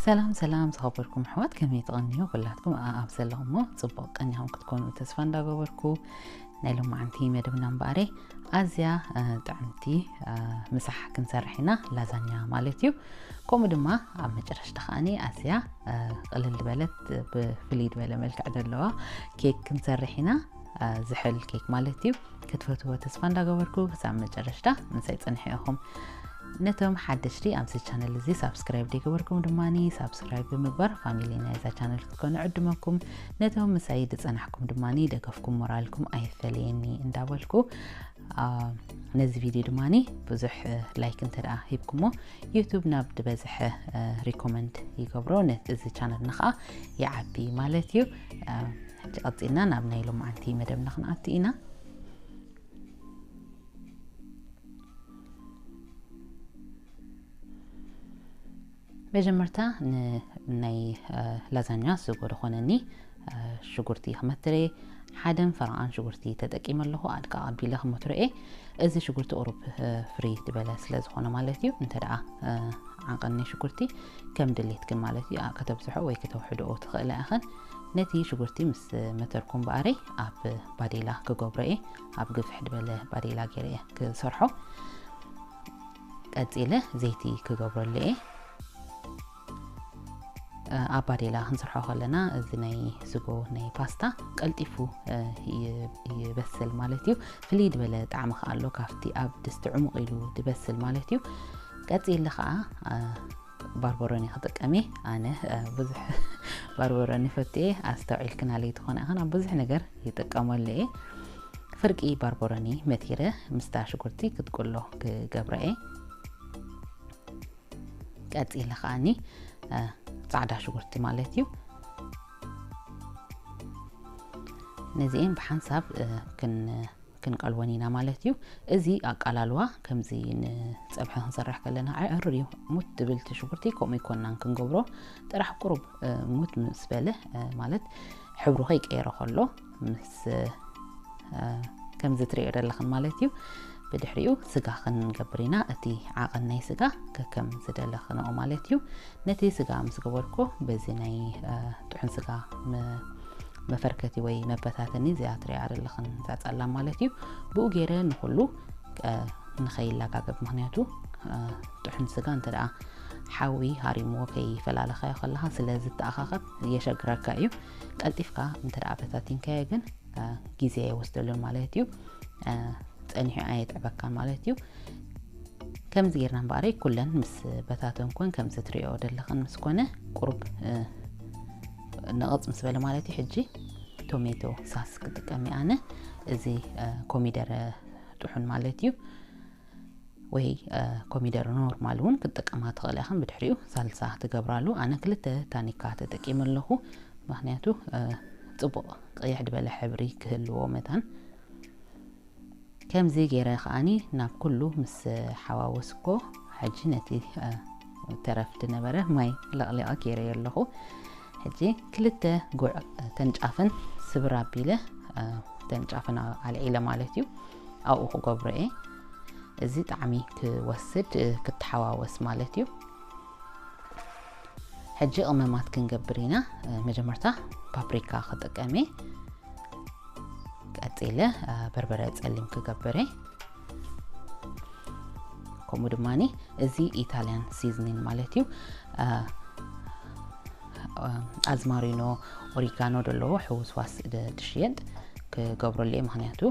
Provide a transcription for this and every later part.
ሰላም ሰላም ዝኸበርኩም ኣሕዋት፣ ከመይ ትቐንዩ? ኩላትኩም ኣብ ዘለኹሞ ጽቡቕ ቀኒኹም ክትኮኑ ተስፋ እንዳገበርኩ፣ ናይ ሎማዓንቲ መደብና እምበኣረይ ኣዝያ ጥዕምቲ ምሳሕ ክንሰርሕ ኢና፣ ላዛኛ ማለት እዩ። ከምኡ ድማ ኣብ መጨረሽታ ከዓኒ ኣዝያ ቅልል ዝበለት ብፍልይ ዝበለ መልክዕ ዘለዋ ኬክ ክንሰርሕ ኢና። ዝሕል ኬክ ማለት እዩ። ክትፈትዎ ተስፋ እንዳገበርኩ ክሳብ መጨረሽታ ምሳይ ጽንሑ ኢኹም። ነቶም ሓደሽቲ ኣብዚ ቻነል እዚ ሳብስክራይብ ዘይገበርኩም ድማኒ ሳብስክራይብ ብምግባር ፋሚሊ ናይዛ ቻነል ክትኮኑ ዕድመኩም። ነቶም ምሳይ ዝጸናሕኩም ድማኒ ደገፍኩም ሞራልኩም ኣይፈለየኒ እንዳበልኩ፣ ነዚ ቪድዮ ድማኒ ብዙሕ ላይክ እንተ ደኣ ሂብኩሞ፣ ዩቱብ ናብ ዝበዝሐ ሪኮመንድ ይገብሮ፣ እዚ ቻነልና ከዓ ይዓቢ ማለት እዩ። ሕጂ ቀፂልና ናብ ናይ ሎማዓንቲ መደብና ክንኣቱ ኢና። መጀመርታ ንናይ ላዛኛ ስጎ ዝኾነኒ ሽጉርቲ ክመትረ፣ ሓደን ፈረቓን ሽጉርቲ ተጠቂመ ኣለኹ። ኣድቃቕ ኣቢለ ክመትሮ እየ። እዚ ሽጉርቲ ቁሩብ ፍሪ ዝበለ ስለ ዝኾነ ማለት እዩ። እንተ ደኣ ዓቐን ናይ ሽጉርቲ ከም ድሌትክን ማለት እዩ፣ ከተብዝሖ ወይ ከተውሕድኦ ትኽእላ ኢኽን። ነቲ ሽጉርቲ ምስ መተርኩም በኣረይ ኣብ ባዴላ ክገብሮ እየ። ኣብ ግፍሕ ዝበለ ባዴላ ገይረ እየ ክሰርሖ። ቀጺለ ዘይቲ ክገብረሉ እየ። ኣብ ባዴላ ክንሰርሖ ከለና እዚ ናይ ስጎ ናይ ፓስታ ቀልጢፉ ይበስል ማለት እዩ። ፍልይ ዝበለ ጣዕሚ ከኣ ኣሎ ካብቲ ኣብ ድስቲ ዕሙቕ ኢሉ ዝበስል ማለት እዩ። ቀጺለ ከኣ ባርበሮኒ ክጥቀም እየ። ኣነ ብዙሕ ባርበሮኒ ፈትየ፣ ኣስተውዒልክናለይ ትኾና ኢኽን፣ ኣብ ብዙሕ ነገር ይጥቀመሉ እየ። ፍርቂ ባርበሮኒ መቲረ ምስታ ሽጉርቲ ክትቅሎ ክገብረ እየ። ቀጺለ ከኣኒ ጻዕዳ ሽጉርቲ ማለት እዩ። ነዚኤን ብሓንሳብ ክንቀልወን ኢና ማለት እዩ። እዚ ኣቃላልዋ ከምዚ ንጸብሒ ክንሰርሕ ከለና ዕዕር እዩ። ሙት ትብል እቲ ሽጉርቲ ከምኡ ይኮናን ክንገብሮ ጥራሕ ቁሩብ ሙት ምስ በለ ማለት ሕብሩ ከይቀየረ ከሎ ምስ ከምዚ ትሪኦ ዘለኽን ማለት እዩ። ብድሕሪኡ ስጋ ክንገብር ኢና። እቲ ዓቐን ናይ ስጋ ከከም ዝደለኽንኦ ማለት እዩ። ነቲ ስጋ ምስ ገበርኩ በዚ ናይ ጥዑን ስጋ መፈርከቲ ወይ መበታተኒ እዚኣ ትሪኣ ዘለኽን እዛ ጸላም ማለት እዩ። ብኡ ገይረ ንኹሉ ንኸይላጋገብ፣ ምኽንያቱ ጥሑን ስጋ እንተ ደኣ ሓዊ ሃሪምዎ ከይፈላለኻዮ ከለኻ ስለ ዝተኣኻኸብ የሸግረካ እዩ። ቀልጢፍካ እንተ ደኣ በታቲንካዮ ግን ግዜ ኣይወስደሉን ማለት እዩ። ጸኒሑ ኣየጥዕበካን ማለት እዩ። ከምዚ ጌርና እምበኣረይ ኩለን ምስ በታተንኩን ከምዚ ትሪኦ ዘለኽን ምስ ኮነ ቁሩብ ንቕጽ ምስ በለ ማለት እዩ። ሕጂ ቶሜቶ ሳስ ክጥቀም እየ ኣነ። እዚ ኮሚደረ ጥሑን ማለት እዩ። ወይ ኮሚደረ ኖርማል እውን ክትጥቀማ ትኽእላ ኢኽን። ብድሕሪኡ ሳልሳ ትገብራሉ። ኣነ ክልተ ታኒካ ተጠቂመ ኣለኹ፣ ምኽንያቱ ጽቡቕ ቅይሕ ዝበለ ሕብሪ ክህልዎ መታን። ከምዚ ገይረ ከኣኒ ናብ ኩሉ ምስ ሓዋወስኮ፣ ሕጂ ነቲ ተረፍ ዝነበረ ማይ ለቕሊቐ ገይረዮ ኣለኹ። ሕጂ ክልተ ጉዕ ተንጫፍን ስብር ኣቢለ ተንጫፍን ኣልዒለ ማለት እዩ። ኣብኡ ክገብሮ እየ። እዚ ጣዕሚ ክወስድ ክትሓዋወስ ማለት እዩ። ሕጂ ቅመማት ክንገብር ኢና። መጀመርታ ፓፕሪካ ክጥቀም እየ። ቀጺለ በርበረ ጸሊም ክገብር እየ። ከምኡ ድማኒ እዚ ኢታልያን ሲዝኒን ማለት እዩ። ኣዝማሪኖ፣ ኦሪጋኖ ዘለዎ ሕውስዋስ ድሽየጥ ክገብረሉ እየ። ምኽንያቱ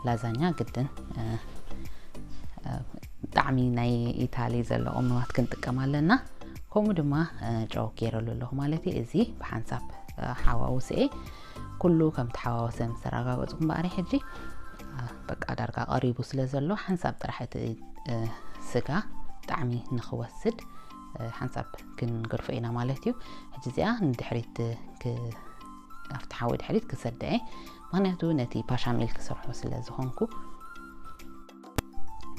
ላዛኛ ግድን ጣዕሚ ናይ ኢታሊ ዘሎ ቅመማት ክንጥቀም ኣለና። ከምኡ ድማ ጨው ገይረሉ ኣለኹ ማለት እዩ። እዚ ብሓንሳብ ሓዋውስኤ ኩሉ ከም ተሓዋወሰ ምስ ተረጋገጽኩ እምበኣር ሕጂ በቃ ዳርጋ ቀሪቡ ስለ ዘሎ ሓንሳብ ጥራሕ እቲ ስጋ ጣዕሚ ንኽወስድ ሓንሳብ ክንገድፎ ኢና ማለት እዩ። ሕጂ እዚኣ ንድሕሪት ኣብቲ ሓዊ ድሕሪት ክሰደ እየ፣ ምኽንያቱ ነቲ ፓሻሜል ክሰርሖ ስለ ዝኾንኩ።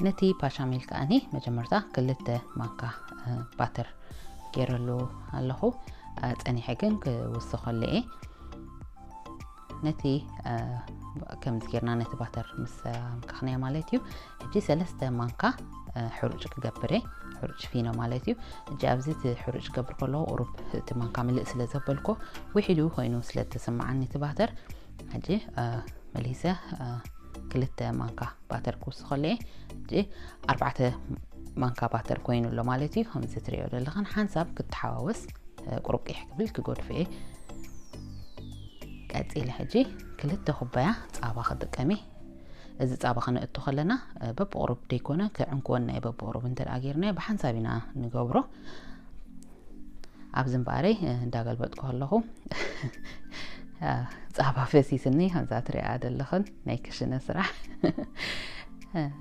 ነቲ ፓሻሜል ከኣኒ መጀመርታ ክልተ ማንካ ባተር ገይረሉ ኣለኹ። ጸኒሐ ግን ክውስኸሉ እየ። ነቲ ከምዚ ጌርና ነቲ ባተር ምስ ኣምካኽናዮ ማለት እዩ። ሕጂ ሰለስተ ማንካ ሕሩጭ ክገብር እየ። ሕሩጭ ፊኖ ማለት እዩ። ሕጂ ኣብዚ እቲ ሕሩጭ ክገብር ከለኹ ቁሩብ እቲ ማንካ ምልእ ስለ ዘበልኮ ውሒዱ ኮይኑ ስለ ዝተሰማዓኒ እቲ ባተር፣ ሕጂ መሊሰ ክልተ ማንካ ባተር ክውስኸሉ እየ። ሕጂ ኣርባዕተ ማንካ ባተር ኮይኑ ኣሎ ማለት እዩ። ከምዚ ትሪኦ ዘለኽን ሓንሳብ ክተሓዋወስ ቁሩብ ቅሕ ክብል ክገድፎ እየ። ቀፂለ ሕጂ ክልተ ኩባያ ፃባ ክጥቀም እየ። እዚ ፃባ ክነእቱ ከለና በብቁሩብ ደይኮነ ክዕንክወና እየ። በብቁሩብ እንተ ደኣ ጌርናዮ ብሓንሳብ ኢና ንገብሮ። ኣብዚ እምበኣረይ እንዳገልበጥኩ ከለኹ ፃባ ፈሲስኒ ከምዛ ትሪኣ ዘለኽን ናይ ክሽነ ስራሕ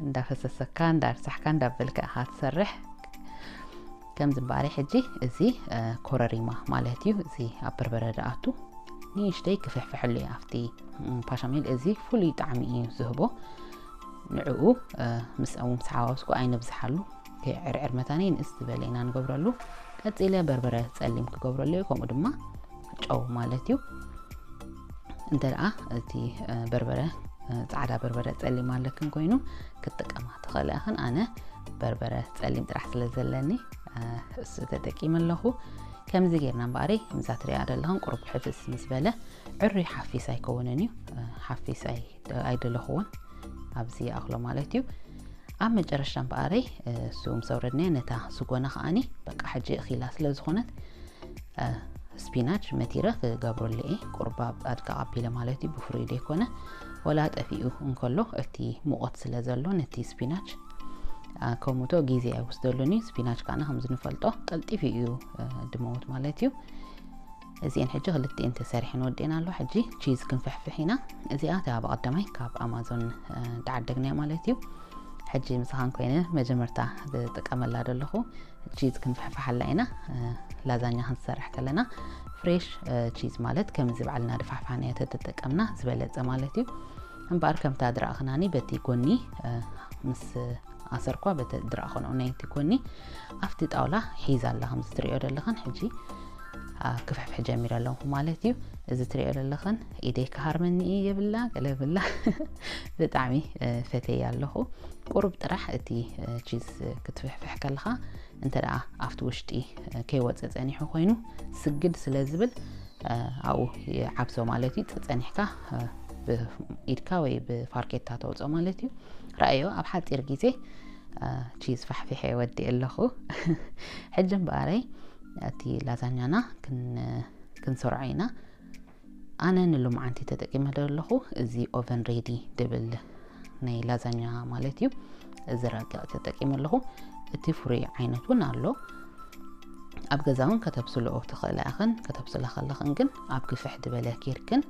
እንዳፈሰሰካ እንዳርሳሕካ እንዳበልካ ኢኻ ትሰርሕ። ከምዚ እምበኣረይ ሕጂ እዚ ኮረሪማ ማለት እዩ። እዚ ኣብ በርበረ ድኣቱ ንእሽተይ ክፍሕፍሐሉ እዩ ኣብቲ ፓሻሜል። እዚ ፍሉይ ጣዕሚ እዩ ዝህቦ። ንዕኡ ምስ ምስ ሓዋውስኩ ኣይነብዝሓሉ። ከይዕርዕር መታኒ ንእስ ዝበለ ኢና ንገብረሉ። ቀፂለ በርበረ ፀሊም ክገብረሉ እዩ። ከምኡ ድማ ጨው ማለት እዩ። እንተ ደኣ እቲ በርበረ ፃዕዳ በርበረ ፀሊም ኣለክን ኮይኑ ክትጥቀማ ትኽእላ ኢኽን። ኣነ በርበረ ፀሊም ጥራሕ ስለ ዘለኒ እሱ ተጠቂመ ኣለኹ። ከምዚ ጌርና እምበኣረይ ምዛ ትሪኣ ዘለኽን ቁሩብ ሕፍስ ምስ በለ ዕሩይ ሓፊስ ኣይከውንን እዩ። ሓፊስ ኣይደለኽዎን ኣብዚ ይኣኽሎ ማለት እዩ። ኣብ መጨረሻ እምበኣረይ እሱ ምስ ኣውረድናዮ ነታ ስጎና ከኣኒ በቃ ሕጂ እኺላ ስለ ዝኾነት ስፒናች መቲረ ክገብረሉ እየ። ቁርባ ኣድቃቕ ኣቢለ ማለት እዩ፣ ብፍሩይ ደይኮነ። ወላ ጠፊኡ እንከሎ እቲ ሙቐት ስለ ዘሎ ነቲ ስፒናች ከምቶ ግዜ ኣይወስደሉን እዩ። ስፒናች ከዓና ከምዚ ንፈልጦ ቀልጢፉ እዩ ድመውት ማለት እዩ። እዚአን ሕጂ ክልቲኤን ተሰሪሐን ወዲአን ኣሎ። ሕጂ ቺዝ ክንፍሕፍሕ ኢና። እዚኣ እታ ብቐዳማይ ካብ ኣማዞን ድዓደግናያ ማለት እዩ። ሕጂ ምሳኻን ኮይነ መጀመርታ ዝጥቀመላ ዘለኹ ቺዝ ክንፍሕፍሓላ ኢና። ላዛኛ ክንሰርሕ ከለና ፍሬሽ ቺዝ ማለት ከምዚ ባዕልና ድፋሕፋሕናዮ ተተጠቀምና ዝበለጸ ማለት እዩ። እምበኣር ከምታ ድረኣኽናኒ በቲ ጎኒ ምስ ኣሰርኳ በቲ ድረኣኽንኦ ናይቲ ጎኒ ኣብቲ ጣውላ ሒዛ ኣላ ከምዚ ትሪኦ ዘለኽን። ሕጂ ክፍሕፍሕ ጀሚረ ኣለኹ ማለት እዩ። እዚ ትሪኦ ዘለኽን ኢደይ ክሃርመኒ እዩ የብላ ገለ ብላ ብጣዕሚ ፈተያ ኣለኹ። ቁሩብ ጥራሕ እቲ ቺዝ ክትፍሕፍሕ ከለኻ እንተ ደኣ ኣብቲ ውሽጢ ከይወፀ ፀኒሑ ኮይኑ ስግድ ስለ ዝብል ኣብኡ ይዓብሶ ማለት እዩ። ፀፀኒሕካ ኢድካ ወይ ብፋርኬታ ተውፅኦ ማለት እዩ። ረኣዮ ኣብ ሓፂር ግዜ ቺዝ ፋሕፊሐ ወዲእ ኣለኹ። ሕጂ እምበኣረይ እቲ ላዛኛና ክንሰርዖ ኢና። ኣነ ንሎማዓንቲ ተጠቂመ ዘለኹ እዚ ኦቨን ሬዲ ድብል ናይ ላዛኛ ማለት እዩ። እዚ ረቂቕ ተጠቂመ ኣለኹ። እቲ ፍሩይ ዓይነት እውን ኣሎ። ኣብ ገዛ እውን ከተብስልኦ ትኽእላ ኢኽን። ከተብስላ ከለኽን ግን ኣብ ግፍሕ ዝበለ ጌርክን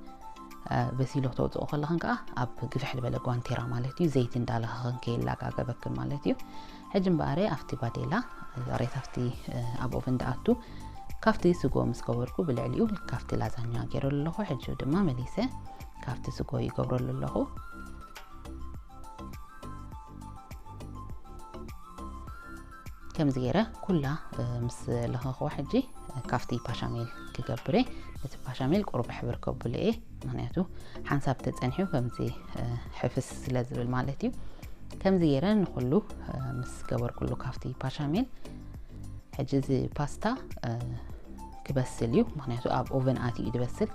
በሲሉ ክተውፅኦ ከለኽን ከዓ ኣብ ግፍሕ ዝበለ ጓንቴራ ማለት እዩ ዘይቲ እንዳለኸኽን ከይላጋገበክን ማለት እዩ። ሕጂ እምበኣረ ኣብቲ ባዴላ ሬት ኣብቲ ኣብ ኦቨን ድኣቱ ካብቲ ስጎ ምስ ገበርኩ ብልዕሊኡ ካብቲ ላዛኛ ገይረሉ ኣለኹ። ሕጂ ድማ መሊሰ ካብቲ ስጎ ይገብረሉ ኣለኹ። ከምዚ ገይረ ኩላ ምስ ለኸኽዋ ሕጂ ካብቲ ፓሻሜል ክገብር እየ። ነቲ ፓሻሜል ቁሩብ ሕብር ከብሎ እየ፣ ምኽንያቱ ሓንሳብ ተጸኒሑ ከምዚ ሕፍስ ስለ ዝብል ማለት እዩ። ከምዚ ገይረ ንኹሉ ምስ ገበርኩሉ ካብቲ ፓሻሜል ሕጂ እዚ ፓስታ ክበስል እዩ፣ ምኽንያቱ ኣብ ኦቨን ኣትዩ እዩ ዝበስል።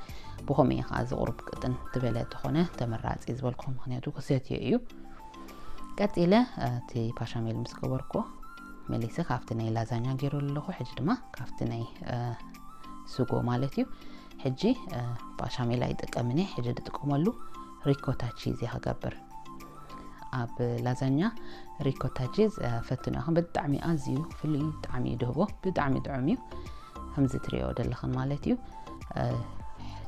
ብኸምኡ እየ ከዓ እዚ ቁሩብ ቅጥን ዝበለ ተኾነ ተመራጺ ዝበልኩ፣ ምኽንያቱ ክሰትዮ እዩ። ቀጺለ እቲ ፓሻሜል ምስ ገበርኩ መሊሰ ካብቲ ናይ ላዛኛ ገይሩ ኣለኹ። ሕጂ ድማ ካብቲ ናይ ስጎ ማለት እዩ። ሕጂ ፓሻሜል ኣይጥቀምን እየ። ሕጂ ዝጥቀመሉ ሪኮታ ቺዝ እየ ክገብር። ኣብ ላዛኛ ሪኮታ ቺዝ ፈትኑ ኢኹም። ብጣዕሚ ኣዝዩ ፍሉይ ጣዕሚ እዩ ድህቦ። ብጣዕሚ ጥዑም እዩ። ከምዚ ትሪኦ ዘለኽን ማለት እዩ።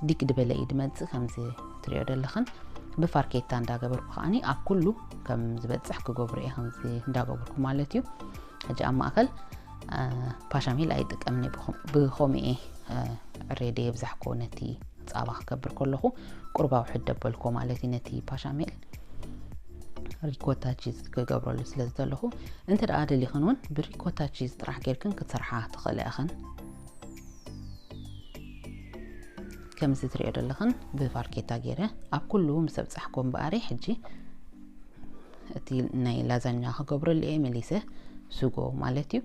ዲግ ድበለ እዩ ድመጽእ። ከምዚ ትሪኦ ዘለኽን ብፋርኬታ እንዳገበርኩ ከዓኒ ኣብ ኩሉ ከም ዝበጽሕ ክገብሮ እየ። ከምዚ እንዳገበርኩ ማለት እዩ። ሕጂ ኣብ ማእከል ፓሻሜል ኣይጥቀምን እየ። ብኸምኡ እየ ሬዲ የብዛሕኮ ነቲ ጻባ ክገብር ከለኹ ቁርባዊ ሕደበልኮ ማለት እዩ። ነቲ ፓሻሜል ሪኮታ ቺዝ ክገብረሉ ስለ ዝደለኹ፣ እንተ ደኣ ደሊኽን እውን ብሪኮታ ቺዝ ጥራሕ ጌርክን ክትሰርሓ ትኽእላ ኢኽን። ከምዚ ትሪኦ ዘለኽን ብፋርኬታ ገይረ ኣብ ኩሉ ምስ ኣብጻሕኮ እምበኣሪ ሕጂ እቲ ናይ ላዛኛ ክገብረሉ እየ መሊሰ፣ ስጎ ማለት እዩ።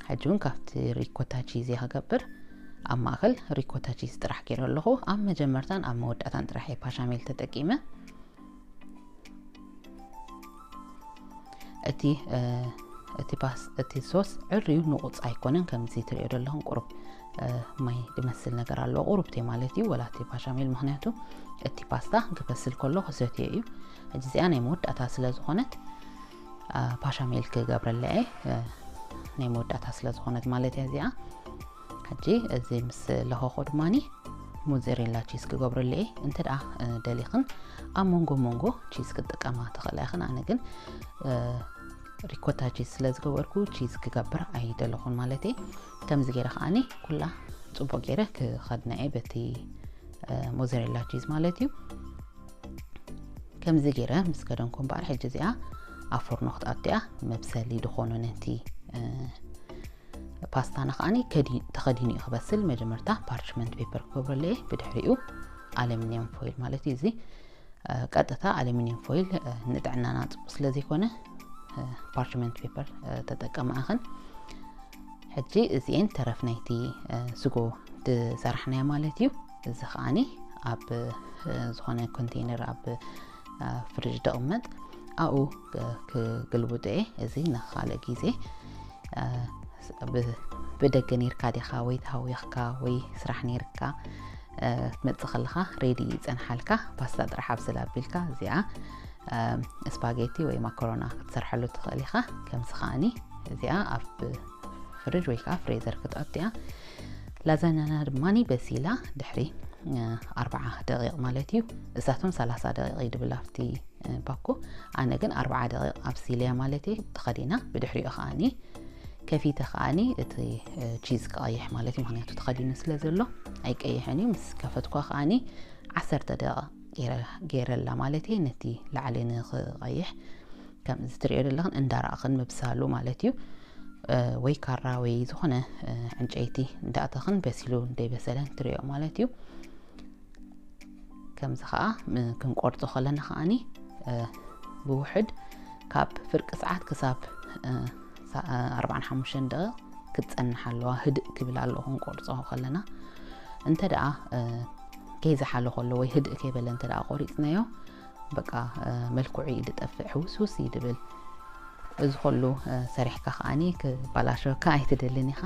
ሕጂ እውን ካብቲ ሪኮታ ቺዝ እየ ክገብር። ኣብ ማእከል ሪኮታ ቺዝ ጥራሕ ገይረ ኣለኹ። ኣብ መጀመርታን ኣብ መወዳእታን ጥራሕ እየ ፓሻሜል ተጠቂመ። እቲ እቲ ፓስ እቲ ሶስ ዕርዩ ንቑፅ ኣይኮነን። ከምዚ ትሪኦ ዘለኹም ቁሩብ ማይ ዝመስል ነገር ኣለዎ፣ ቁሩብቲ ማለት እዩ፣ ወላ እቲ ፓሻሜል። ምክንያቱ እቲ ፓስታ ክበስል ከሎ ክሰትዮ እዩ። ሕጂ እዚኣ ናይ መወዳእታ ስለ ዝኾነት ፓሻሜል ክገብረላ እየ፣ ናይ መወዳእታ ስለ ዝኾነት ማለት እያ እዚኣ። ሕጂ እዚ ምስ ለኸኾ ድማኒ ሞዘሬላ ቺዝ ክገብረሉ እየ። እንተ ደኣ ደሊኽን ኣብ መንጎ መንጎ ቺዝ ክትጥቀማ ትኽእላ ኢኽን። ኣነ ግን ሪኮታ ቺዝ ስለ ዝገበርኩ ቺዝ ክገብር ኣይደለኹን ማለት እየ። ከምዚ ገይረ ከዓኒ ኩላ ጽቡቕ ገይረ ክኸድና እየ በቲ ሞዘሬላ ቺዝ ማለት እዩ። ከምዚ ገይረ ምስ ከደንኩም በዓል ሕጂ እዚኣ ኣብ ፎርኖ ክትኣቱ እያ። መብሰሊ ዝኾኑ ነቲ ፓስታና ከዓኒ ተኸዲኑ እዩ ክበስል። መጀመርታ ፓርችመንት ፔፐር ክገብረሉ እየ፣ ብድሕሪኡ ኣሉሚኒየም ፎይል ማለት እዩ። እዚ ቀጥታ ኣሉሚኒየም ፎይል ንጥዕናና ፅቡቅ ስለ ዘይኮነ ፓርችመንት ፔፐር ተጠቀማ ኢኽን። ሕጂ እዚኤን ተረፍ ናይቲ ስጎ ዝሰራሕናዮ ማለት እዩ። እዚ ከዓኒ ኣብ ዝኾነ ኮንቴይነር ኣብ ፍሪጅ ደቕመጥ፣ ኣብኡ ክግልብጦ እየ። እዚ ንኻልእ ግዜ ብደገ ኔርካ ዲኻ ወይ ተሃዊኽካ ወይ ስራሕ ኔርካ ክትመጽእ ከለኻ ሬዲ ይጸንሓልካ። ፓስታ ጥራሕ ኣብስል ኣቢልካ እዚኣ ስፓጌቲ ወይ ማኮሮና ክትሰርሐሉ ትኽእል ኢኻ። ከምዚ ከዓኒ እዚኣ ኣብ ፍሪጅ ወይ ከዓ ፍሬዘር ክትኣቱ እያ። ላዛኛና ድማ በሲላ ድሕሪ ኣርባዓ ደቂቕ ማለት እዩ። እሳቶም ሰላሳ ደቂቕ ይድብል ኣብቲ ባኮ። ኣነ ግን ኣርባዓ ደቂቕ ኣብሲልያ ማለት እዩ። ተኸዲና ብድሕሪኡ ከዓኒ ከፊተ ከዓኒ እቲ ቺዝ ክቐይሕ ማለት እዩ። ምክንያቱ ተኸዲኑ ስለ ዘሎ ኣይቀይሕን እዩ። ምስ ከፈትኳ ከዓኒ ዓሰርተ ደቂቕ ገይረላ ማለት እዩ። ነቲ ላዕሊ ንክቐይሕ ከምዚ ትሪኦ ዘለኽን እንዳረኣኽን ምብሳሉ ማለት እዩ። ወይ ካራ ወይ ዝኾነ ዕንጨይቲ እንዳእተኽን በሲሉ እንደይበሰለን ትሪኦ ማለት እዩ። ከምዚ ከዓ ክንቆርጾ ከለና ከዓኒ ብውሕድ ካብ ፍርቂ ሰዓት ክሳብ ኣርባዓን ሓሙሽተን ደቂቕ ክትጸንሕ ኣለዋ። ህድእ ክብል ኣለዎ ክንቆርጾ ከለና። እንተ ደኣ ከይዘሓለ ከሎ ወይ ህድእ ከይበለ እንተ ደኣ ቆሪጽናዮ በቃ መልክዑ እዩ ዝጠፍእ፣ ሕውስውስ እዩ ዝብል። እዚ ኩሉ ሰሪሕካ ከዓኒ ክባላሸወካ ኣይትደልን ኢኻ።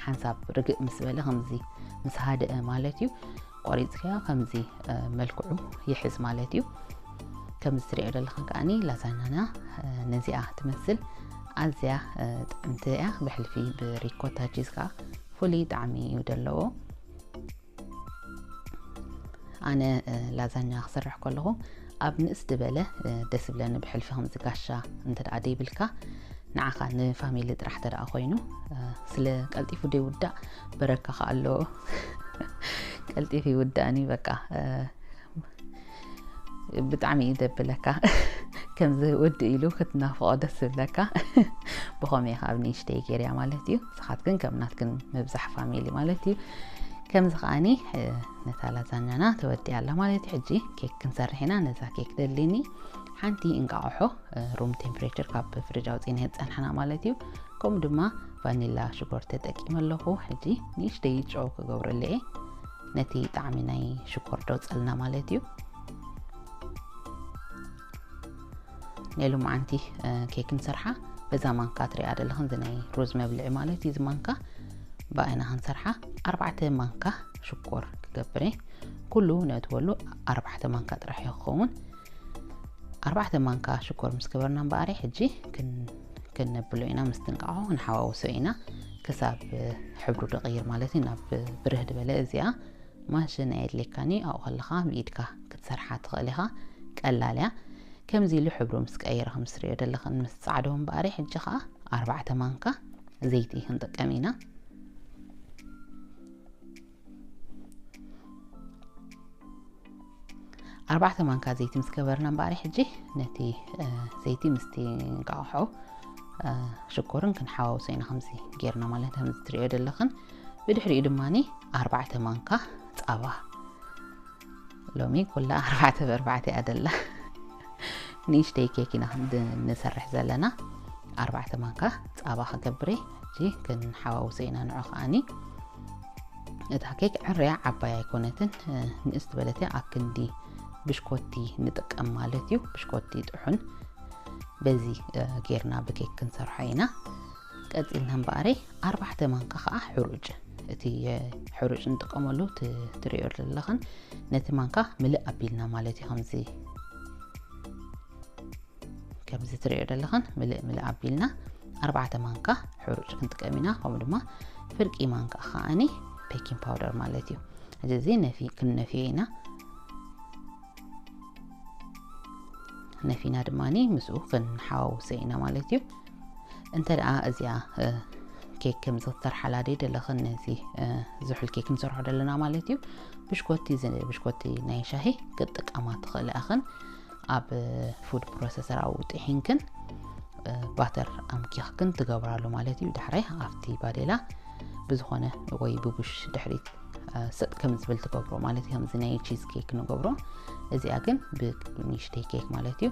ሓንሳብ ርግእ ምስ በለ ከምዚ ምስ ሃደአ ማለት እዩ ቆሪጽካዮ ከምዚ መልክዑ ይሕዝ ማለት እዩ። ከምዚ ትሪኦ ዘለኽን ከዓኒ ላዛኛና ነዚኣ ትመስል ኣዝያ ጥዕምቲ እያ። ብሕልፊ ብሪኮታ ቺዝ ከዓ ፍሉይ ጣዕሚ እዩ ዘለዎ። ኣነ ላዛኛ ክሰርሕ ከለኹ ኣብ ንእስ ዝበለ ደስ ብለኒ። ብሕልፊ ከምዚ ጋሻ እንተ ደኣ ደይብልካ ንዓኻ ንፋሚሊ ጥራሕ እንተ ደኣ ኮይኑ ስለ ቀልጢፉ ደይውዳእ በረካ ከኣ ኣለዎ። ቀልጢፉ ይውዳእኒ በቃ። ብጣዕሚ እዩ ዘብለካ። ከምዚ ውድእ ኢሉ ክትናፍቆ ደስ ዝብለካ። ብኸመይ ካብ ንእሽተይ ገይርያ ማለት እዩ። ንስኻትክን ከም ናትክን ምብዛሕ ፋሚሊ ማለት እዩ። ከምዚ ከዓኒ ነታ ላዛኛና ተወዲኣ ኣላ ማለት እዩ። ሕጂ ኬክ ክንሰርሕ ኢና። ነዛ ኬክ ደሊኒ ሓንቲ እንቃቑሖ ሩም ቴምፕሬቸር ካብ ፍሪጅ ኣውፂና ዝፀንሕና ማለት እዩ። ከምኡ ድማ ቫኒላ ሽኮር ተጠቂመ ኣለኹ። ሕጂ ንእሽተይ ጨው ክገብረሉ እየ። ነቲ ጣዕሚ ናይ ሽኮር ደውፀልና ማለት እዩ። ናይ ሎማዓንቲ ኬክ ንሰርሓ በዛ ማንካ ትሪኣ ዘለኽን እዚ ናይ ሩዝ መብልዒ ማለት እዩ። እዚ ማንካ ብኣይና ክንሰርሓ ኣርባዕተ ማንካ ሽኮር ክገብር እየ። ኩሉ ነእትወሉ ኣርባዕተ ማንካ ጥራሕ እዩ ክኸውን። ኣርባዕተ ማንካ ሽኮር ምስ ገበርና እምበኣር ሕጂ ክን- ክነብሎ ኢና። ምስ ትንቃዖ ክንሓዋውሶ ኢና ክሳብ ሕብሩ ደቕይር ማለት እዩ። ናብ ብርህ ዝበለ እዚኣ ማሽን ኣየድልየካን እዩ። ኣብኡ ከለኻ ብኢድካ ክትሰርሓ ትኽእል ኢኻ። ቀላል እያ። ከምዚ ኢሉ ሕብሩ ምስ ቀየረ ከም ትሪኦ ዘለኽን ምስ ጻዕዶ እምበኣር ሕጂ ኸዓ ኣርባዕተ ማንካ ዘይቲ ክንጥቀም ኢና። ኣርባዕተ ማንካ ዘይቲ ምስ ገበርና እምበኣር ሕጂ ነቲ ዘይቲ ምስቲ እንቃቑሖ ሽኮርን ክንሓዋውሶ ኢና ከምዚ ጌርና ማለት ከምዚ ትሪኦ ዘለኽን። ብድሕሪኡ ድማ ኣርባዕተ ማንካ ጸባ። ሎሚ ኩላ ኣርባዕተ ብኣርባዕተ እያ ደላ። ንእሽተይ ኬክ ኢና ክንድ-፣ ንሰርሕ ዘለና። ኣርባዕተ ማንካ ጻባ ክገብር እየ። ሕጂ ክንሓዋውሶ ኢና ንዑ ከኣኒ። እታ ኬክ ዕርያ ዓባይ ኣይኮነትን፣ እ፣ ንእስ ዝበለት እያ፣ ኣብ ክንዲ ብሽኮቲ ንጥቀም ማለት እዩ። ብሽኮቲ ጥሑን በዚ፣ እ፣ ጌርና ብኬክ ክንሰርሖ ኢና። ቀጺልና እምበኣረይ ኣርባዕተ ማንካ ከኣ ሕሩጭ፣ እቲ፣ እ፣ ሕሩጭ ንጥቀመሉ ት-፣ ትሪኦ ዘለኽን ነቲ ማንካ ምልእ ኣቢልና ማለት እዩ። ከምዚ፣ ከምዚ ትሪኦ ዘለኽን ምልእ ምልእ ኣቢልና ኣርባዕተ ማንካ ሕሩጭ ክንጥቀም ኢና። ከምኡ ድማ ፍርቂ ማንካ ከኣኒ ቤኪንግ ፓውደር ማለት እዩ። ሕጂ እዚ ነፊ-፣ ክንነፍዮ ኢና። ነፊና ድማኒ ምስኡ ክንሓዋውሶ ኢና ማለት እዩ። እንተ ደኣ እዚኣ፣ እ፣ ኬክ ከም ዝሰርሓላ ደይ ደለኽን ነዚ፣ እ፣ ዝሑል ኬክ ንሰርሖ ደለና ማለት እዩ። ብሽኮቲ፣ እዚ ብሽኮቲ ናይ ሻሂ ክትጥቀማ ትኽእላ ኢኽን። ኣብ ፉድ ፕሮሰሰር ኣብኡ ጥሒንክን፣ እ፣ ባተር ኣምኪኽክን ትገብራሉ ማለት እዩ። ዳሕራይ ኣብቲ ባዴላ ብዝኾነ ወይ ብቡሽ ድሕሪት፣ እ፣ ሰጥ ከም ዝብል ትገብሮ ማለት እዩ። ከምዚ ናይ ቺዝ ኬክ ንገብሮ፣ እዚኣ ግን ብንእሽተይ ኬክ ማለት እዩ።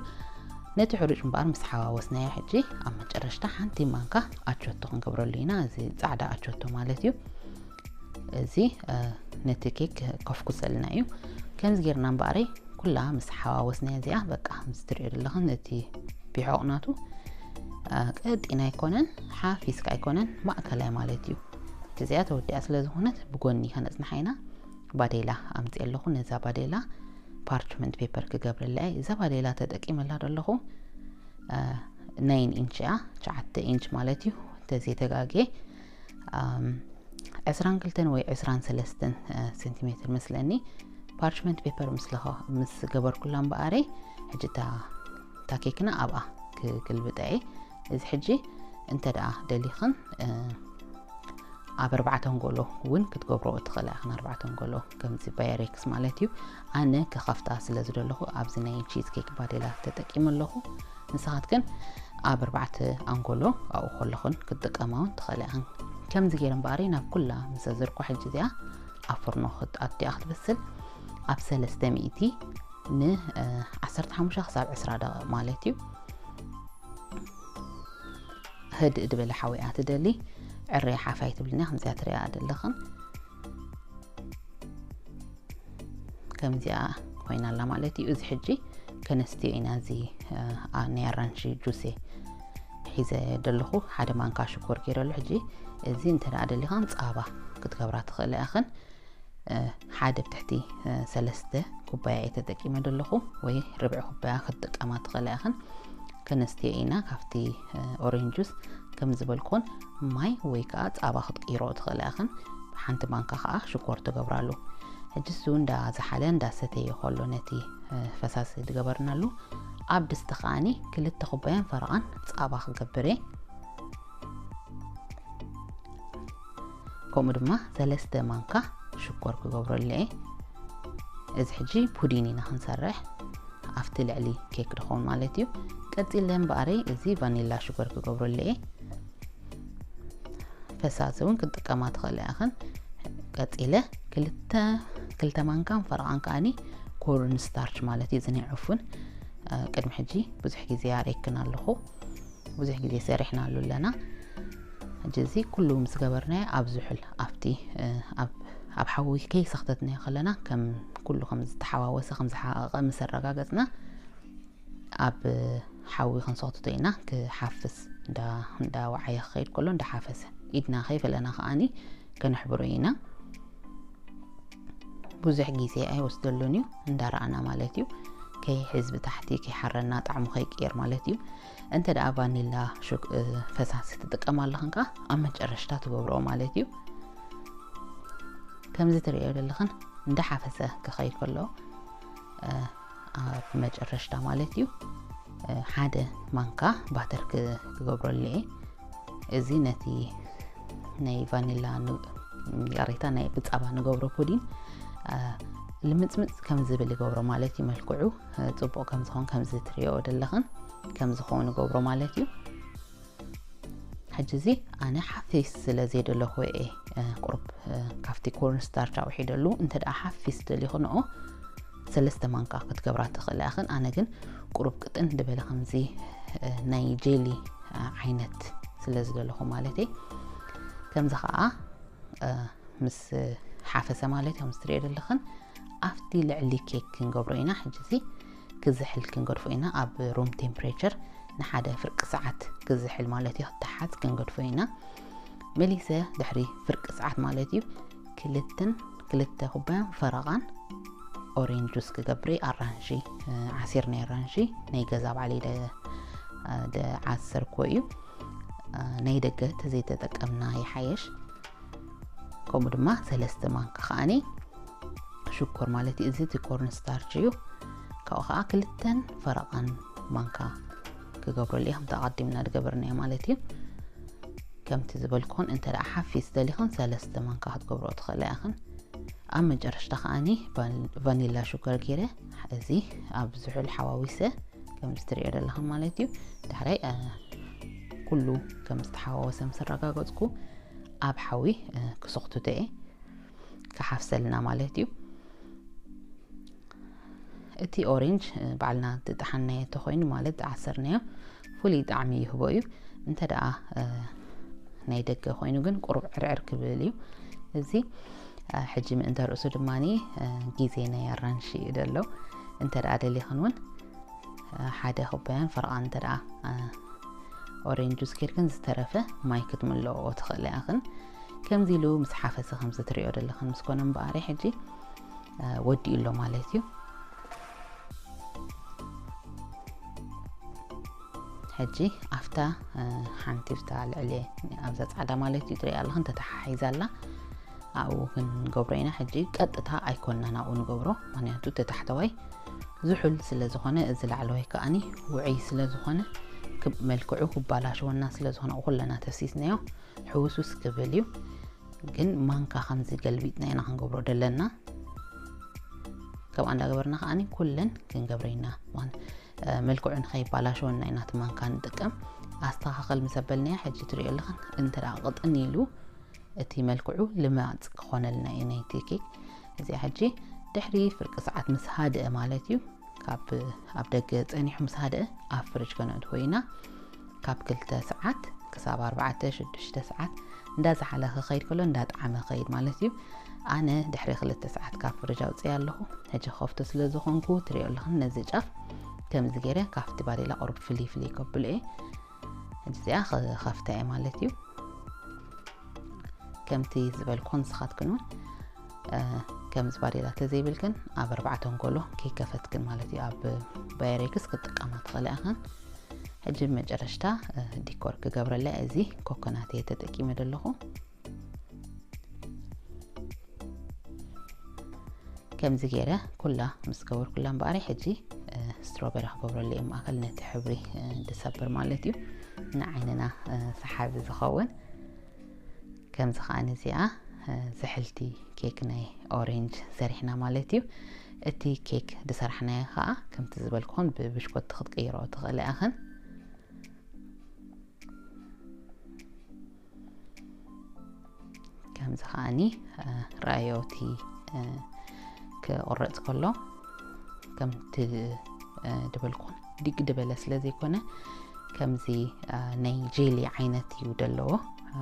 ነቲ ሕሩጭ እምበኣር ምስ ሓዋወስናዮ፣ ሕጂ ኣብ መጨረሽታ ሓንቲ ማንካ ኣቾቶ ክንገብረሉ ኢና። እዚ ጻዕዳ ኣቾቶ ማለት እዩ። እዚ፣ እ፣ ነቲ ኬክ ከፍኩሰልና እዩ። ከምዚ ጌርና እምበኣረይ ኩላ ምስ ሓዋወስናዮ እዚኣ፣ በቃ ከምዚ ትሪኦ ዘለኽን ነቲ ቢሖቕ ናቱ፣ እ፣ ቀጢን ኣይኮነን፣ ሓፊስካ ኣይኮነን፣ ማእከላይ ማለት እዩ። እዚኣ ተወዲኣ ስለ ዝኾነት ብጎኒ ከነጽንሓ ኢና። ባዴላ ኣምጽእ ኣለኹ። ነዛ ባዴላ ፓርችመንት ፔፐር ክገብረላ እየ። እዛ ባዴላ ተጠቂመላ ዘለኹ፣ እ፣ ናይን ኢንች እያ፣ ትሽዓተ ኢንች ማለት እዩ። እንተዘይተጋግየ፣ ኣም፣ ዕስራን ክልተን ወይ ዕስራን ሰለስተን፣ እ፣ ሴንቲሜትር መስለኒ። ፓርችመንት ፔፐር ምስ ለኸ-፣ ምስ ገበርኩላ እምበኣረይ፣ ሕጂ እታ፣ እታ ኬክና ኣብኣ ክግልብጣ እየ። እዚ ሕጂ እንተ ደኣ ደሊኽን፣ እ፣ ኣብ ኣርባዕተ ኣንጎሎ እውን ክትገብሮ ትኽእላ ኢኽን። ኣርባዕተ ኣንጎሎ ከምዚ ባየሬክስ ማለት እዩ። ኣነ ክኸፍታ ስለ ዝደለኹ ኣብዚ ናይ ቺዝ ኬክ ባዴላ ተጠቂመ ኣለኹ። ንስኻትክን ኣብ ኣርባዕተ ኣንጎሎ ኣብኡ ከለኽን ክትጥቀማ እውን ትኽእላ ኢኽን። ከምዚ ገይረ እምበኣረይ ናብ ኩላ ምስ ኣዘርኳ፣ ሕጂ እዚኣ ኣብ ፍርኖ ክት-፣ ኣዲኣ ክትበስል ኣብ ሰለስተ ሚእቲ ን፣ እ፣ ዓሰርተ ሓሙሽተ ክሳብ ዕስራ ደቂቕ ማለት እዩ። ህድእ ዝበለ ሓዊ እያ ትደሊ። ዕርያ ሓፍ ኣይትብልን እያ፣ ከምዚኣ ትሪኣ ዘለኽን። ከምዚኣ ኮይና ኣላ ማለት እዩ። እዚ ሕጂ ከነስትዮ ኢና። እዚ፣ እ፣ ኣ-፣ ናይ ኣራንሺ ጁስ እየ ሒዘ ዘለኹ። ሓደ ማንካ ሽኮር ገይረሉ። ሕጂ እዚ እንተ ደኣ ደሊኻን ጻባ ክትገብራ ትኽእላ ኢኽን። እ፣ ሓደ ብትሕቲ፣ እ፣ ሰለስተ ኩባያ እየ ተጠቂመ ዘለኹ፣ ወይ ርብዒ ኩባያ ክትጥቀማ ትኽእላ ኢኽን። ከነስትዮ ኢና ካብቲ፣ እ፣ ኦሬንጅ ጁስ። ከም ዝበልኩን ማይ ወይ ከኣ ጻባ ክትቅይሮ ትኽእላ ኢኽን። ሓንቲ ማንካ ከኣ ሽኮር ትገብራሉ። ሕጂ እሱ እንዳ ዝሓለ እንዳ ሰተየ ከሎ ነቲ፣ እ፣ ፈሳሲ ዝገበርናሉ ኣብ ድስቲ ከኣኒ ክልተ ኩባያን ፈረቓን ጻባ ክገብር እየ። ከምኡ ድማ ሰለስተ ማንካ ሽኮር ክገብረሉ እየ። እዚ ሕጂ ፑዲን ኢና ክንሰርሕ፣ ኣብቲ ልዕሊ ኬክ ድኸውን ማለት እዩ። ቀጺለ እምበኣረይ እዚ ቫኒላ ሽኮር ክገብረሉ እየ። ፈሳሲ እውን ክትጥቀማ ትኽእላ ኢኽን። ቀጺለ ክልተ፣ ክልተ ማንካን ፈረቓን ከኣኒ ኮርን ስታርች ማለት እዩ፣ እዚ ናይ ዕፉን። እ፣ ቅድሚ ሕጂ ብዙሕ ግዜ ኣርእየክን ኣለኹ። ብዙሕ ግዜ ሰሪሕናሉ ኣለና። ሕጂ እዚ ኩሉ ምስ ገበርናዮ ኣብ ዝሑል ኣብቲ፣ እ፣ ኣብ፣ ኣብ ሓዊ ከይሰኽተትናዮ ከለና ከም ኩሉ ከም ዝተሓዋወሰ፣ ከም ዝሓቐቐ ምስ ኣረጋገጽና ኣብ ሓዊ ክንሰኽትቶ ኢና። ክሓፍስ እንዳ፣ እንዳ ወዓየ ክኸይድ ከሎ እንዳ ሓፈሰ ኢድና ከይፈለና ከኣኒ ከነሕብሮ ኢና። ብዙሕ ግዜ ኣይወስደሉን እዩ፣ እንዳረኣና ማለት እዩ። ከይሕዝ ብታሕቲ ከይሓረና ጣዕሙ ከይቅየር ማለት እዩ። እንተ ደኣ ቫኒላ ሹክ-፣ እ፣ ፈሳሲ ትጥቀም ኣለኽን ከኣ ኣብ መጨረሽታ ትገብርኦ ማለት እዩ። ከምዚ ትርእዮ ዘለኽን እንዳሓፈሰ ክኸይድ ከሎ፣ እ፣ ኣብ መጨረሽታ ማለት እዩ፣ እ፣ ሓደ ማንካ ባተር ክ-፣ ክገብረሉ እየ። እዚ ነቲ ናይ ቫኒላ ን-፣ ይቕሬታ፣ ናይ ብጻባ ንገብሮ ፑዲን፣ እ፣ ልምጽምጽ ከም ዝብል ይገብሮ ማለት እዩ። መልክዑ፣ እ፣ ጽቡቕ ከም ዝኾን ከምዚ ትርእዮ ዘለኽን ከም ዝኾን ይገብሮ ማለት እዩ። ሕጂ እዚ ኣነ ሓፊስ ስለ ዘይደለኹ እየ፣ እ፣ ቁሩብ፣ እ፣ ካብቲ ኮርን ስታርች ኣውሒደሉ። እንተ ደኣ ሓፊስ ደሊኹንኦ ሰለስተ ማንካ ክትገብራ ትኽእላ ኢኽን። ኣነ ግን ቁሩብ ቅጥን ዝበለ ከምዚ ናይ ጀሊ ዓይነት ስለ ዝደለኹ ማለት እዩ። ከምዚ ከዓ ምስ ሓፈሰ ማለት እዩ፣ ከምዚ ትሪኦ ዘለኽን ኣብቲ ልዕሊ ኬክ ክንገብሮ ኢና። ሕጂ እዚ ክዝሕል ክንገድፎ ኢና ኣብ ሩም ቴምፕሬቸር ንሓደ ፍርቂ ሰዓት ክዝሕል ማለት እዩ። ክተሓዝ ክንገድፎ ኢና። መሊሰ ድሕሪ ፍርቂ ሰዓት ማለት እዩ ክልትን ክልተ ኩባያን ፈረቓን ኦሬንጅ ጁስ ክገብር፣ ኣራንሺ ዓሲር ናይ ኣራንሺ ናይ ገዛ ባዕለይ ደዓሰርኮ እዩ። ናይ ደገ ተዘይተጠቀምና ይሓየሽ። ከምኡ ድማ ሰለስተ ማንካ ከዓኒ ሽኮር ማለት እዩ። እዚ እቲ ኮርን ስታርች እዩ። ካብኡ ከዓ ክልተን ፈረቓን ማንካ ክገብረሉ እየ፣ ከምቲ ኣቐዲምና ዝገበርናዮ ማለት እዩ። ከምቲ ዝበልኩን እንተ ደኣ ሓፊስ ደሊኽን ሰለስተ ማንካ ክትገብሮ ትኽእላ ኢኽን። ኣብ መጨረሽታ ከዓኒ ቫኒላ ሹገር ገይረ እዚ ኣብ ዝሑል ሓዋዊሰ ከምዚ ትሪኦ ዘለኽን ማለት እዩ። ዳሕራይ ኩሉ ከም ዝተሓዋወሰ ምስ ኣረጋገፅኩ ኣብ ሓዊ ክስኽትቶ እየ፣ ክሓፍሰልና ማለት እዩ። እቲ ኦሬንጅ ባዕልና ዝጠሓናዮ ተኮይኑ ማለት ዝዓሰርናዮ ፍሉይ ጣዕሚ ይህቦ እዩ። እንተ ደኣ ናይ ደገ ኮይኑ ግን ቁሩብ ዕርዕር ክብል እዩ። እዚ ሕጂ ምእንተ ርእሱ ድማ ግዜ ናይ ኣራንሺ እዩ ዘሎ። እንተ ደኣ ደሊኽን እውን ሓደ ኩባያን ፈረቓን እንተ ደኣ ኦሬንጅ ጁስ ጌርክን ዝተረፈ ማይ ክትምልኦ ትኽእላ ኢኽን። ከምዚ ኢሉ ምስ ሓፈሰ ከምዚ ትሪኦ ዘለኽን ምስ ኮነ እምበኣር ሕጂ ወዲኡ ኣሎ ማለት እዩ። ሕጂ ኣብታ ሓንቲ ብታ ልዕሊ ኣብዛ ፃዕዳ ማለት እዩ ትሪኣ ኣለኽን ተተሓሒዛ ኣላ። ኣብኡ ክንገብሮ ኢና። ሕጂ ቀጥታ ኣይኮንና ናብኡ ንገብሮ፣ ምክንያቱ እቲ ታሕተዋይ ዝሑል ስለ ዝኾነ እዚ ላዕለዋይ ከዓኒ ውዑይ ስለ ዝኾነ ክብ-፣ መልክዑ ክባላሸወና ስለ ዝኾነ ኩለና ተፍሲስናዮ ሕውሱስ ክብል እዩ። ግን ማንካ ከምዚ ገልቢጥና ኢና ክንገብሮ ደለና። ከምኣ እንዳገበርና ከዓኒ ኩለን ክንገብረ ኢና። ማን-፣ እ፣ መልክዑ ንኸይባላሸወና ኢና እቲ ማንካ ንጥቀም። ኣስተኻኸል ምስ ኣበልናያ ሕጂ ትሪኦ ኣለኽን እንተ ደኣ ቅጥን ኢሉ እቲ መልክዑ ልማፅ ክኾነልና እዩ ናይቲ ኬክ። እዚኣ ሕጂ ድሕሪ ፍርቂ ሰዓት ምስ ሃድአ ማለት እዩ። ካብ ኣብ ደገ ጸኒሑ ምስ ሃድአ ኣብ ፍርጅ ከነእትዎ ኢና። ካብ ክልተ ሰዓት ክሳብ ኣርባዕተ፣ ሽዱሽተ ሰዓት እንዳዝሓለ ክኸይድ ከሎ እንዳጣዕመ ክኸይድ ማለት እዩ። ኣነ ድሕሪ ክልተ ሰዓት ካብ ፍርጅ ኣውፅኤ ኣለኹ። ሕጂ ክኸፍቶ ስለ ዝኾንኩ ትሪኦ ኣለኽን ነዚ ጫፍ ከምዚ ገይረ ካብቲ ባዴላ ቁሩብ ፍልይ ፍልይ ከብሎ እየ። ሕጂ እዚኣ ክኸፍታ እየ ማለት እዩ። ከምቲ ዝበልኩን ንስኻትክን እውን፣ እ፣ ከምዚ ባዴላ ተዘይብልክን ኣብ ኣርባዕተ ኣንጎሎ ከይከፈትክን ማለት እዩ፣ ኣብ ባይሬክስ ክትጥቀማ ትኽእላ ኢኽን። ሕጂ ብመጨረሽታ፣ እ፣ ዲኮር ክገብረላ እዚ ኮኮናት እየ ተጠቂመ ዘለኹ። ከምዚ ገይረ ኩላ ምስ ገበርኩላ እምበኣር ሕጂ፣ እ፣ ስትሮበሪ ክገብረሉ እየ ማእከል ነቲ ሕብሪ፣ እ፣ ዝሰብር ማለት እዩ። ንዓይንና፣ እ፣ ሰሓቢ ዝኸውን። ከምዚ ከኣ ነዚኣ፣ እ፣ ዝሕልቲ ኬክ ናይ ኦሬንጅ ሰሪሕና ማለት እዩ። እቲ ኬክ ዝሰራሕናዮ ከኣ ከምቲ ዝበልኩኹም ብብሽኮቲ ክትቅይሮ ትኽእላ ኢኽን። ከምዚ ከኣኒ፣ እ፣ ራእዮ እቲ፣ እ፣ ክቑረጽ ከሎ ከምቲ፣ እ፣ ድበልኩን ዲግ ድበለ ስለ ዘይኮነ ከምዚ፣ እ፣ ናይ ጄሊ ዓይነት እዩ ዘለዎ። እ፣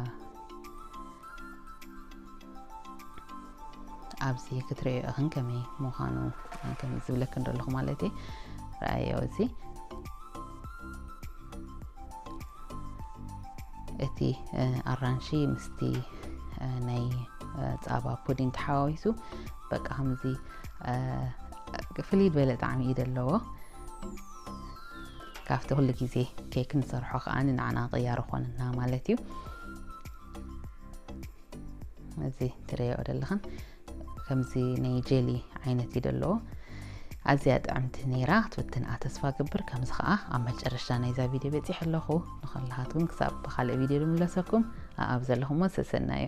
ኣብዚ ክትርእዮ ኢኽን ከመይ ምዃኑ፣ እ፣ ከም ዝብለክን ዘለኹ ማለት እዩ። ራእዮ እዚ እቲ፣ እ፣ ኣራንሺ ምስቲ፣ እ፣ ናይ፣ እ፣ ጻባ ፑዲን ተሓዋዊሱ በቃ ከምዚ፣ እ፣ ፍልይ ዝበለ ጣዕሚ እዩ ዘለዎ። ካብቲ ኩሉ ግዜ ኬክ ንሰርሖ ከኣ ንዓና ቅያሮ ኮነና ማለት እዩ። እዚ ትርእዮ ዘለኽን ከምዚ ናይ ጄሊ ዓይነት እዩ ዘለዎ። ኣዝያ ጥዕምቲ ነይራ፣ ክትፍትንኣ ተስፋ ገብር። ከምዚ ከኣ ኣብ መጨረሽታ ናይዛ ቪድዮ በጺሐ ኣለኹ። ንኹላሃትኩም ክሳብ ብኻልእ ቪድዮ ዝምለሰኩም፣ ኣኣብ ዘለኹሞ ሰሰናዩ።